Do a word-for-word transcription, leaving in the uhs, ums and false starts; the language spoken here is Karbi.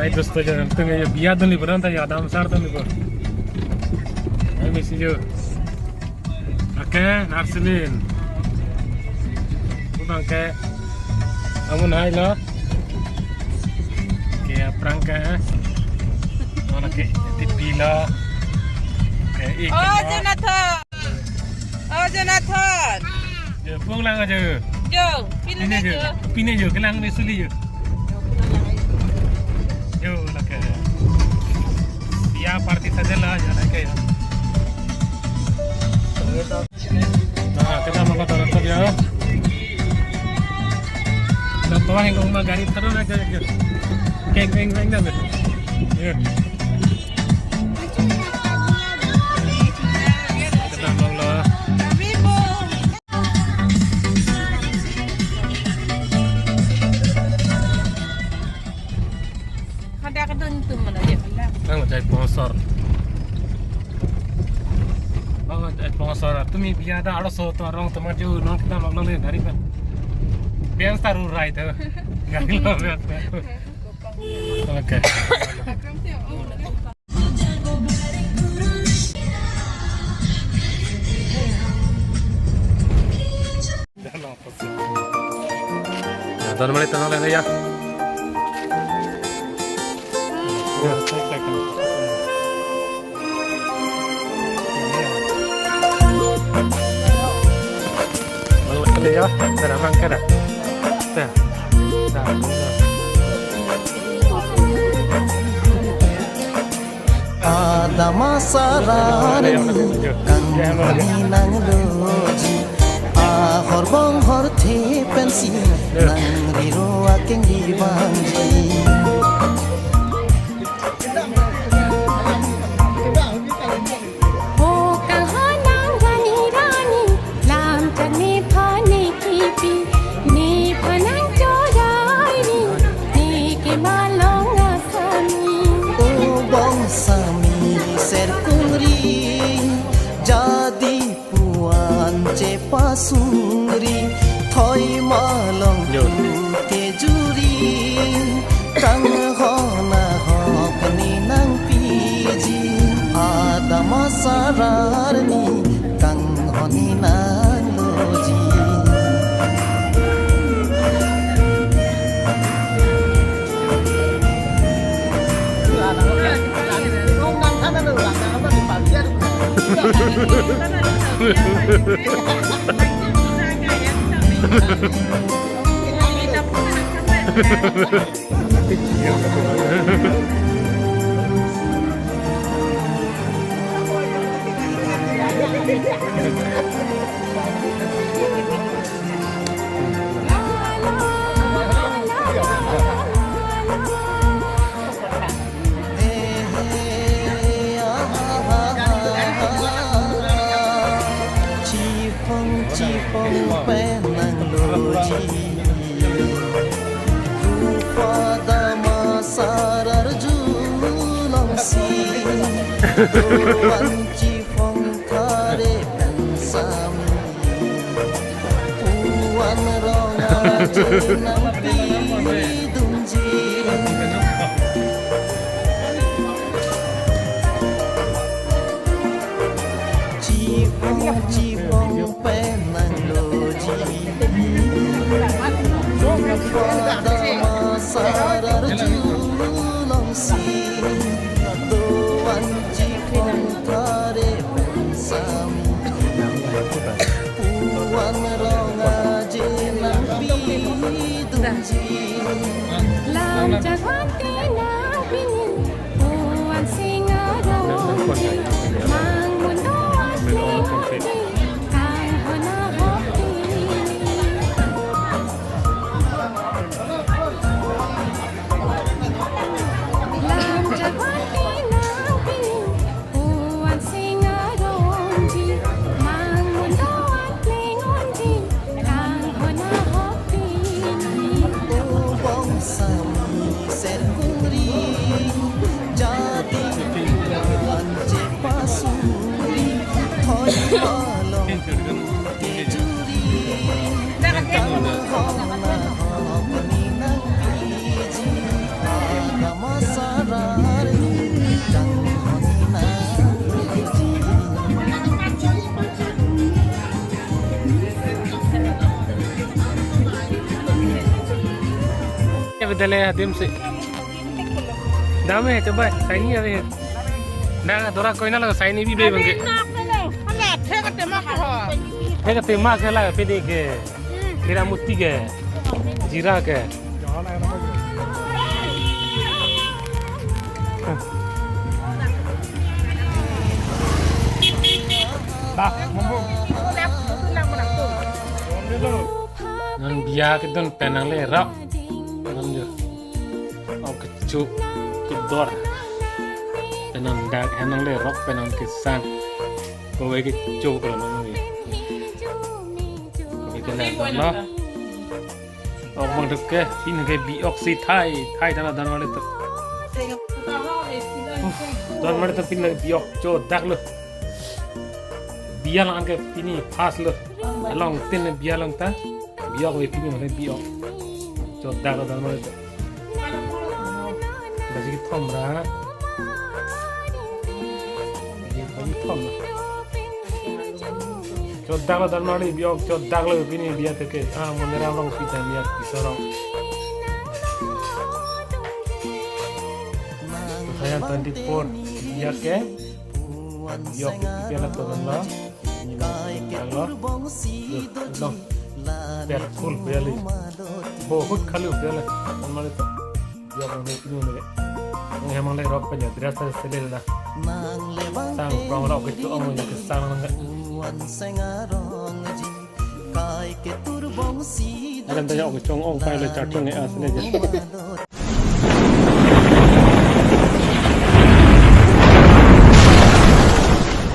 Dosto, jangan tengah ya, biar dun liburan ta ya, adam sar dun libur. Ayo misi yo. Oke, narsilin. Bang ke. Amun hai lo. Ke aphrang ke. Mana ke T V lo. Ke ik Oh, lo. Jonathan. Oh, Jonathan. Yo, pulang aja. Yo, pine Pine jo. jo. Pine jo, kelang ni suli jo. Yo, lake. Dia party saja lah, ya, lake, ya. Nah, kita mau ke Toronto ya. Nah, tuh yang rumah gari terus aja, ya. Keng, keng, keng, keng. Ya. Kita mau lah. Kada kadun tum mana dia pala. Nang jai sponsor. Oh, jai sponsor. Tumi biar ada arloso to arong teman ju non kita mau nang dari kan. Biar taruh rai tu. Gari lo biar. Oke. Don mali tengah leh ya. Ya, cek, cek. Mangkele ya, cara mangkele. Dah. Dah. Adam asar arni kanghon nangloji, ahor bonghor the pensi nangri ro akeng di bangji. O kanghon nang rani rani, lam chani phani kipi, ne phanang chorai ri, ne ke malong asami. O bong sami ser kungri, jadi puan chepasungri, thoi malong Yo. tu kejuri, kanghon ahok ne nangpiji, Adam asar arni kanghon ne nangloji. Chipong chipong pen nangloji, rupa Adam asar arjulongsi, doan chipong thare pen sami, puan rong aje nangpidunji. Chipong chipong pen nangloji, rupa Adam asar arjulongsi, doan chipong thare pen sami, puan rong aje nangpidunji. Lam chahwante nangpini, puan singarongji, mangmun doan klingonji, kanghon ahok pini. Lam chahwante nangpini, puan singarongji, mangmun doan klingonji, kanghon ahok pini. O bong sami ser kungri, jadi puan chepasungri, thoi malong tu kejuri, kanghon ahok ne nangpiji, Adam asar Dele adim si. Dam he, coba saini ave. Dak dora koina lo saini bi be bangke. Ala thek atemak ho. Thek atemak ke la pini ke. Kira muti ke. Jira ke. Bah, monggo. Non biya kedun pen nanglerok. Non jo. Au kecho kedor. Pen nangdak, pen nanglerok, pen nangkesang. Kove kecho ko non ya. Kove kecho non. Ok bang dok ke, pini ke bi-ok si thai, thai dana dana mali to. Dana mali to pini bi-ok chodak lo. Biya lang ke pini pas lo. Along tin biya lang ta. Bi-ok ave pini mali bi-ok. Chodak lo dana mali to. Basi kethom ra. Basi kethom ra. Chodak lo dana mali bi-ok, chodak lo pini biya teke. Ah, Mondiram rong pita biya piso rong. Two thousand twenty-four biya ke. Bi-ok biya la to lo. Ni lo. Lo. Per full biya li. Bahut khali biya la. Dana mali to. Bi-ok nang pini nang. Nang hemang le rok pen ya dress sele la. Sang prong rok kecho ong ya kesang nang. Alam ta ya ok chong ong pai le char chong ya sele je.